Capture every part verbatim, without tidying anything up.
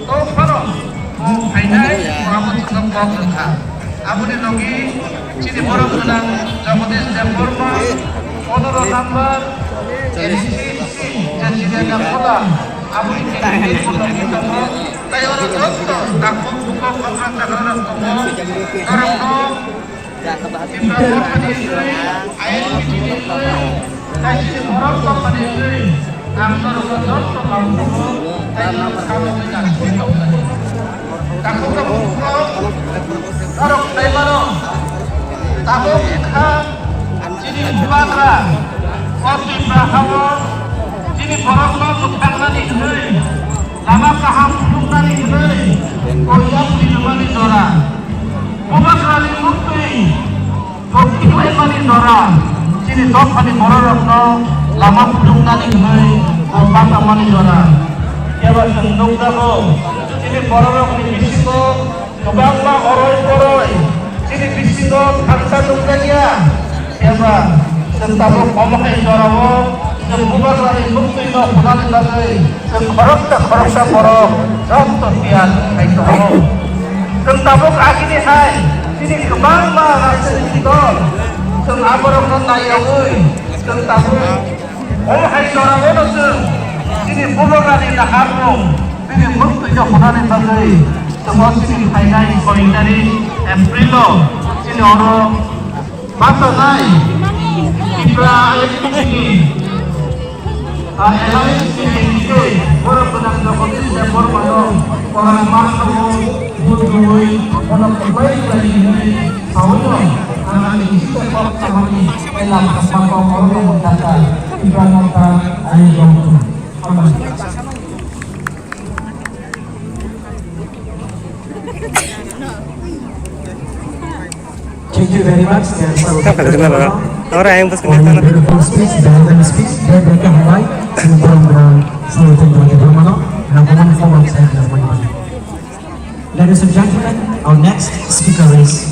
Tongphano o phainai borokno chwngno kok rwkha. Aboni logi chini borok gwnang Jagadish Debbarma, pondro number, N C C, Jachidya Dangkhola, aboni logi tongo. Tei oro joto takhuk bukhuk okra chakrarok tongo. Norokno Lama kaham phunuknani hwnwi koiya phunukmani jora. Bubagrani muktwi tongthiklaimani jora. Chini dophani bororokno lama phunuknani hwnwi kok batamani jora. Phiya ba chwng nukjago, chini bororokni bisingo kwbangma oroi poroi chini bisingo thansa nukjakya. Eba chwng tabuk omo hai jorao chwng Bubagrani muktwino phunani bagwi chwng khoroksa khoroksa borok joto tiyar khai tongo. Chwng tabuk agini hai chini kwbangma rajniti dol chwng aborokno naiyaui chwng tabuk omo hai jorao chwng chini Bubagrani naharmung bini muktwino phunani bagwi chwng o chini phainai soy tarik April-o chini oro Bata nai, Tipra I F T ni, ah, alliance ni candidate, borok gwnang Jagadish Debbarma no, kwbangma abo vote rwui, bono kwplai khlai hinwi saui no, ang ani bisi kok samani, tei lam sakma kok oro no mungkha kha, Tipra Motha ayuk rok. Hambai. Thank you very much. Ora yang bus for your beautiful speech, the welcome speech. Dia berikan hambai, semua orang selalu terima kasih. Ladies and gentlemen, our next speaker is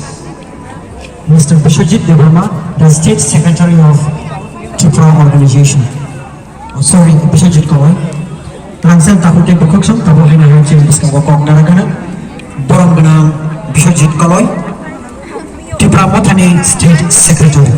Mister Biswajit Debbarma, the State Secretary of Tripura Organization. Oh, sorry, Biswajit Koloi. Rangsan takhuk tei bukhuk song tabuk haino hai chini bwskango kok narwkgwnang. Borom gwnang Biswajit Koloi, Tipra Mothani State Secretary.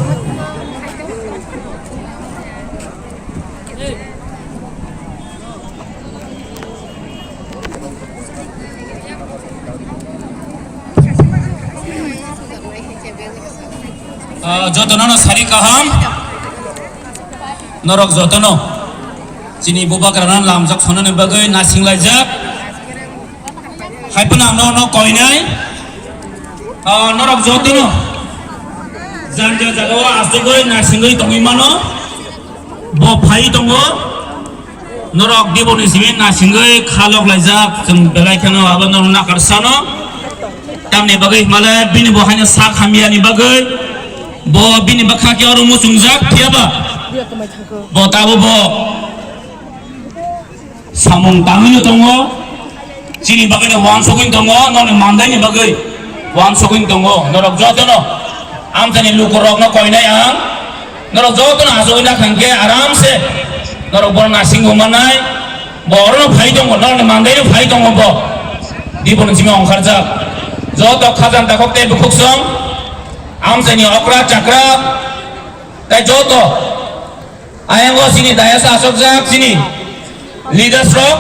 Ah, jotono no sari kaham. Norok jotono chini bubagrano lamjak sonani bagwi nasing laijak. Hai phano ang nono koinai, ah, norok jotono janja jagao asugwi naisingwi tongwi mano, bo phai tongo, norok diboni simi naisingwi khalok laijak, chwng belai kheno abo norok nakar sano, tamni bagwi himale bini bo haino sak hamyani bagwi, bo bini bwkha khe oro muchungjak, phiyaba bo tabuk bo. Samung tangwino tongo, chini bagwino wansugwino tongo, noni mandaini bagwi wansugwino tongo, norok jotono amchaini lukurokno koinai ang, norok jotono achugwi nakhang khe aramse norok bono nasingbo mannai, bo orono phai tongo, norokni mandaino phai tongo bo, diboni simi ongkharjak, joto khajang takhuk tei bukhuksong, amchaini okra chakra, tei joto. Ayang o chini dayas asokjak chini leaders rok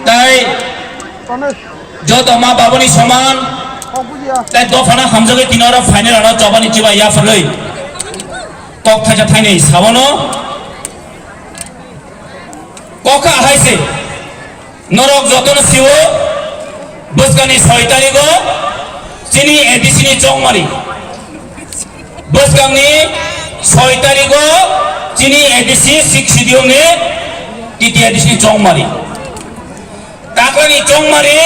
tai joto ma babuni soman tai dophano hamjagwi tini oro final ano chobani chiba yapharwi kok thaisa thainwi sabono kokha hai se. Norok jotono sio, bwskangni soi tarigo chini A D C ni chongmari. Bwskangni soi tarigo chini A D C six schedule ni T T A D C ni chongmari. Taklani chongmari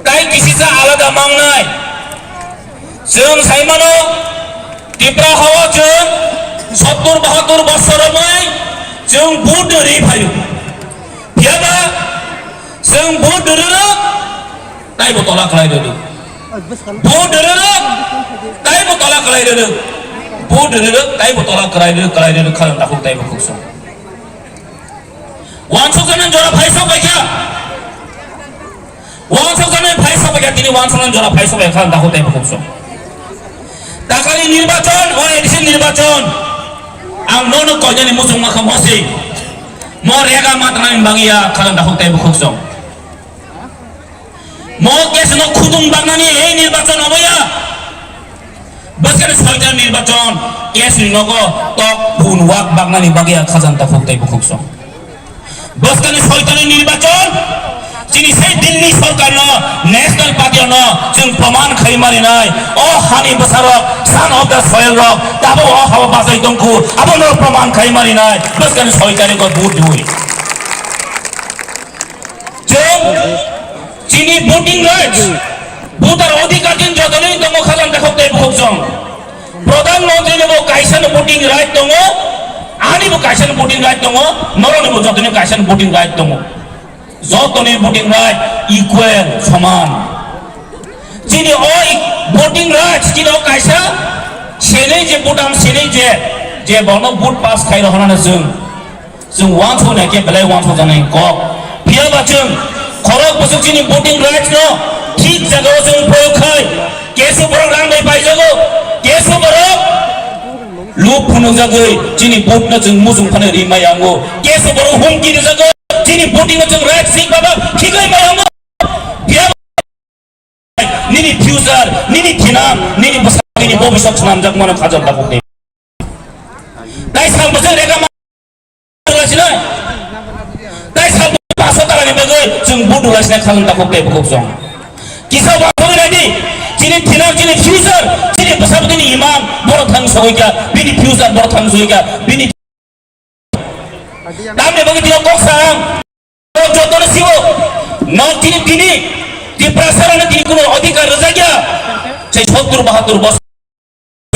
tai kisisa alada mangnai. Chwng sai mano, Tipra hao chwng sottur bahattur bosor romwi chwng vote rwi phaio. Phiyaba chwng vote rwrwk taibo tola khlai rwrwk. Vote rwrwk taibo tola khlai rwrwk. Vote rwrwk taibo tola khlai rwrwk, khlai rwrwk khalang takhuk taibo khukso. Wansukjaknai jora phaisok bai kha. Wansukjaknai phaisok bai kha, tini wansuknai jora phaisok bai kha, dakhuk tei bukhuk sok. Takali nirbachon, o A D C nirbachon. Ang nono koinani muchung ma kha mosi. Mo rega matnani bagwi ya kha, dakhuk tei bukhuk sok. Mo case no khudung baknani ei nirbachon obo ya. Bwskani soitan nirbachon, case ni nogo tok phun wak baknani bagwi ang khajang takhuk tei bukhuk song. Bwskani soitan nirbachon, chini sei Delhi sorkar no, National Party no, chwng proman khai mani nai. O hani bwsarok, son of the soil rok, tabo o hao bachai tongkhu, abo no proman khai mani nai. Bwskani soitan ko vote diwi. Chwng chini voting rights, voter odhikar chwng jotono tongo khajang takhuk tei bukhuk song. Pradhan Mantri ni bo kaisa no voting right tongo, ani bo kaisa no voting right tongo, norok ni bo jotoni kaisa no voting right tongo. Jotoni voting right equal, soman. Chini o i-, voting rights chini o kaisa senei je vote am senei je, je bono vote pass khai rohorna chwng. Chwng wansuk nai khe belai wansuk janai kok. Phiya ba chwng khorok bwswk chini voting rights no thik jaga o chwng proyog khai. Kesu borok rang bai paijago. Kesu borok luk phunuk jagwi chini vote no chwng muchung phano ri mai ango. Kesu borok humki rijagwi chini voting no chwng rights thik baba khiklai mai ango. Phiya nini future, nini thinam, nini bwsa, nini bobisok swnamjak mano khajak tabuk de. Tai sal bwswk rega ma dula sinai. Tai sal bwswk paso tala ni bagwi chwng bu dula sinai khajak tabuk de bukhuk song. Kisa ba thogwi nai di, chini thinam, chini future, chini bwsa bwtwini imam, borok thang sogwi kha, bini future borok thang sogwi kha, bini Tamni bagwi tino kok sa ang. Jotono sibo. No tini tini. Tiprasa rano tini kuno odhikar rwjakya. Sei sottur bahattur bosor.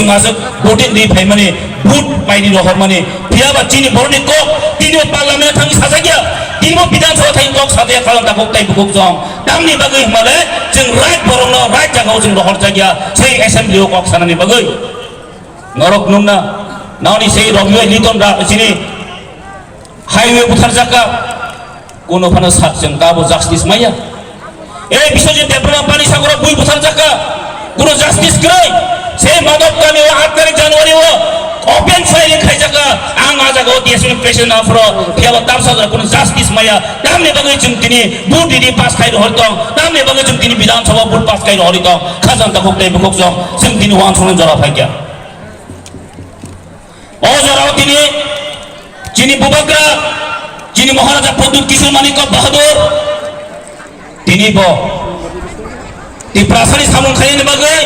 Masuk voting di phaimani. Vote paidi rohormani. Phiya ba chini boroni kok. Tini o parliament thangwi sajakya. Tini o bidhan sabha thangwi kok sajakya. Khalang takhuk tai bukhuk jong. Tamni bagwi himale. Chwng right borokno right jagao chwng rohorjakya. Sei assembly o kok sanani bagwi. Norok nungna, naoni sei Romeo Liton da sini highway butharjak ka, kuno phano sak chwng kabo justice maya. Ei Biswajit Debbarma Panisagar o bui butharjak ka, kuno justice kwrwi. Sei Madhop kami o aat tarik January o open firing khaijak ka, ang a jaga o D S P ni president aphro, phiya ba tamsa jora kuno justice maya. Tamni bagwi chwng tini vote ridi pass khai rohor tong, tamni bagwi chwng tini Bidhan Sabha vote pass khai rohor tong, khajang takhuk tei bukhuk jong, chwng tini wansuknai jora phaikha. O jorao tini chini bubagra, chini Maharaja Pradyut Kishore Manikya Bahadur, T Tini bo Tiprasani samung khainani bagwi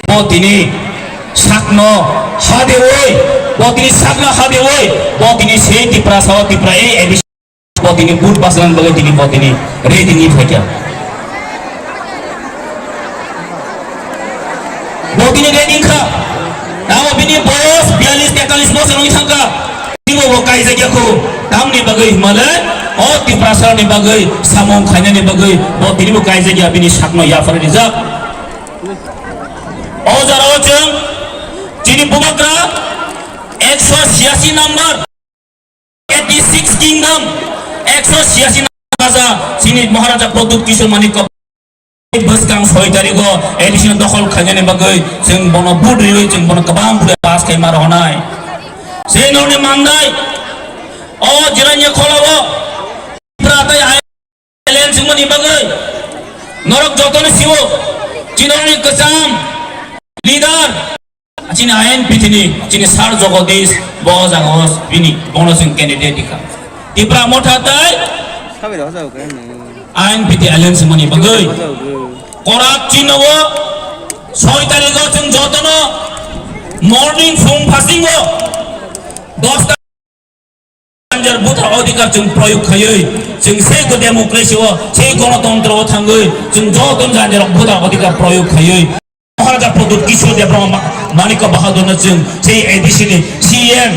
bo tini sakno hadewi, bo tini sakno hadewi, bo tini sei Tiprasa o Tipra ei A D C bo tini vote bachana bagwi tini bo tini ready ni phaikha. Bo tini ready kha. Tamo bini boyos biyalish tetalis bosor wngwi thangkha. Tini bo kaijakya kho. Tamni bagwi himale o Tiprasa ni bagwi samung khainani bagwi bo tini bo kaijakya bini sakno yaphar rijak. O jora o chwng chini bubagra ekso siyasi number. Eighty six kingdom, ekso siyasi raja, chini Maharaja Pradyut Kishore Manikya bwskang soi tarigo A D C no dokhol khainani bagwi chwng bono vote riwi chwng bono kwbang bwrwi pass khai ma rohonai. Se norni mandai, o jiranya kholao, Tripura tai Alliance wngmani bagwi norok jotono siwo, chini norokni kwcham leader, chini I N P T ni, chini Sir Jagadish, bo jagao bini, bono chwng candidate dikha. Tipra Motha tai I N P T Alliance wngmani bagwi korak chinowo soi tarigo chwng jotono morning phung phasingo dos ta Ganjar voter adhikar chwng proyog khaiwi, chwng sei go democracy o, sei gonotontro o thangwi, chwng joto jani rok voter adhikar proyog khaiwi, Maharaja Pradyut Kishore Debbarma Ma-, Manikya Bahadur no chwng sei A D C ni C M.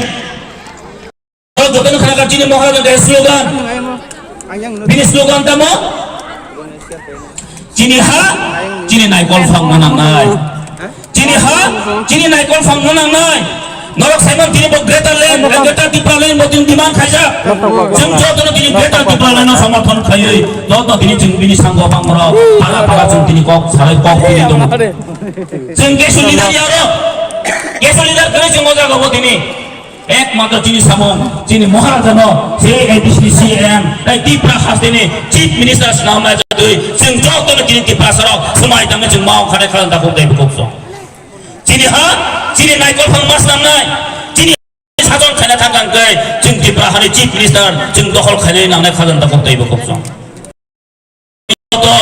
O joto no khana kha chini Maharaja ni slogan. Bini slogan tamo? Chini ha, chini naikol phang no nangnai. Chini ha, chini naikol phang no nangnai. Norok saiman tini bo Greater Land, Greater Tipraland bo tini demand khaijak. Chwng jotono tini Greater Tipraland no somorthon khaiwi, joto tini chwng bini sango bangmorok, para para chwng tini kok salai kok tini tongo. Chwng kesu leader yaro, kesu leader kwrwi chwng o jaga bo tini. Ekmatro chini samung, chini Maharaja no, C A D C C M, tai Tipra haste ni Chief Minister swnam lai jatwi, chwng joto no chini Tiprasa rok, swmai tangwi chwng mau khade khalang takhuk tei bukhuk song. Chini ha, chini naikol phang mas nam nai, chini sajon khaina thang kang kai, chwng Tipra hani Chief Minister, chwng dokhol khainai nangnai khalang takhuk tei bukhuk song. To,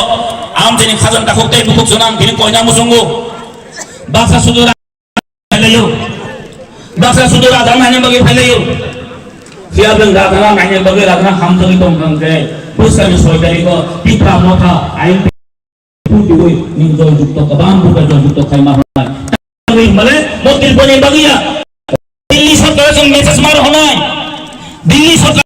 amchini khajang takhuk tei bukhuk chwng ang tini koina muchungo. Baksa sudu ra-, phailaio. Baksa sudu raja naina bagwi phailaio. Phiya bwng raja naina bagwi raja hamjagwi tong kang khe. Bwsani soi tarikh o Tipra Motha ain putui ning jol jukto kabang buka jol jukto khai ma hwnai. Male, mo Tripura ni bagwi ya. Delhi sarkar chwng message ma rw hwnai. Delhi sarkar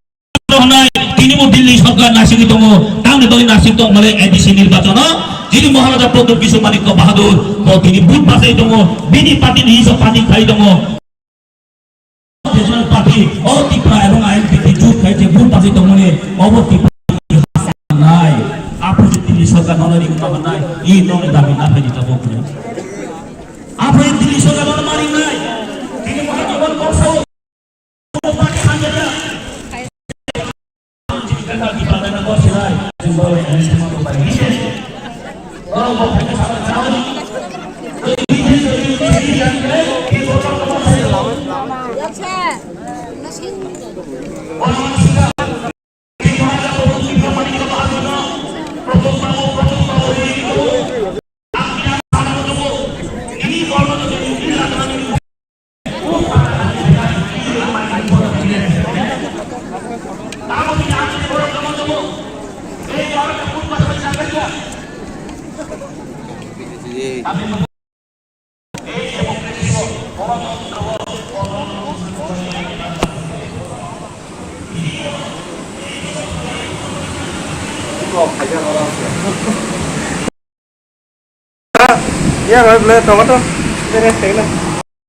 rw hwnai. Tini bo Delhi sarkar naisingwi tongo. Tamni bagwi naising tong male A D C nirbachon o. Chini Maharaja Pradyut Kishore Manikya Bahadur. Bo tini vote bachai tongo. Bini party ni hisab party khai tongo. National party, o Tipra ebong I N P T jut khai je vote bachai tongmani, obo Tipra nai. Aphuru Delhi sarkar nono ring ma nai, i nono dabi na phai di tabuk ni. Aphuru Delhi sarkar nono ma ring nai. Tini Maharaja Pradyut Kishore Manikya Bahadur. Ya, bai, ble, tongo to. Tere, tere.